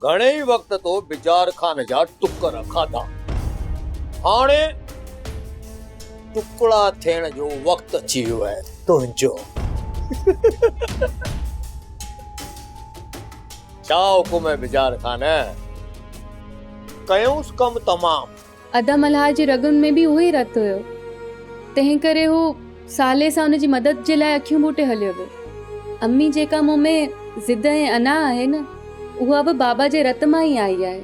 گهڻي ئي وقت تو بجار خان جا ٽڪر کاڌا. هاڻي ٽڪڙا ٿيڻ جو وقت اچي ويو آهي تنهنجو. ڇا حڪم آهي بجار خان؟ ڪيونس ڪم تمام. ادا ملهار جي رڳن ۾ به اهو ئي رت هيو، تنهن ڪري هو صالح سان ان جي مدد جي لاء اکيون ٻوٽي هليو ويو. امي جيڪا مون ۾ ضد ۽ انا آهي نه، اها به بابا جي رت مان ئي آئي آهي.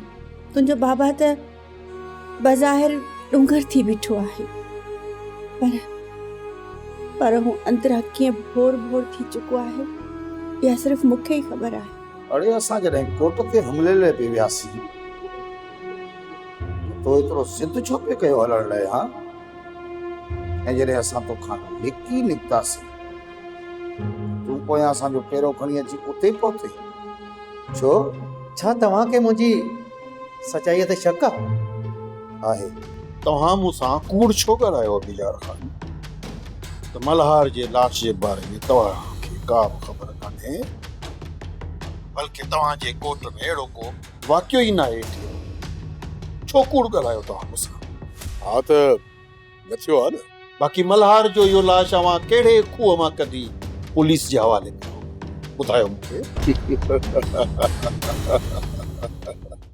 تنهنجو بابا ته بظاهر ڏونگر ٿي بيٺو آهي، پر پر هو اندران ڪيئن ڀور ڀور ٿي چڪو آهي، اها صرف مون کي ئي خبر آهي. اڙي اسان جڏهن ڪوٽ تي حملي لاء پئي وياسين ته تو ايترو ضد ڇو پئي ڪيو هلڻ لاء ها؟ ۽ جڏهن اسان توکان لڪي نڪتاسين ته تون پويان اسان جو پيرو کڻي اچي اتي پهتين ڇو؟ ڇا توهان کي منهنجي سچائيء تي شڪ آ؟ آهي. توهان مون سان ڪوڙ ڇو ڳالهايو ابيجار خان؟ ته ملهار جي لاش جي باري ۾ توهان کي ڪا به خبر ڪانهي، بلڪه توهان جي ڳوٺ ۾ اهڙو ڪو واقعو ئي ناهي ٿيو. ڇو ڪوڙ ڳالهايو توهان مون سان؟ ها ته نه ٿيو آ نه. باقي ملهار جو اهو لاش اوهان ڪهڙي کوهه مان ڪڍي پوليس جي حوالي ڪيو؟ ٻڌايو مون کي.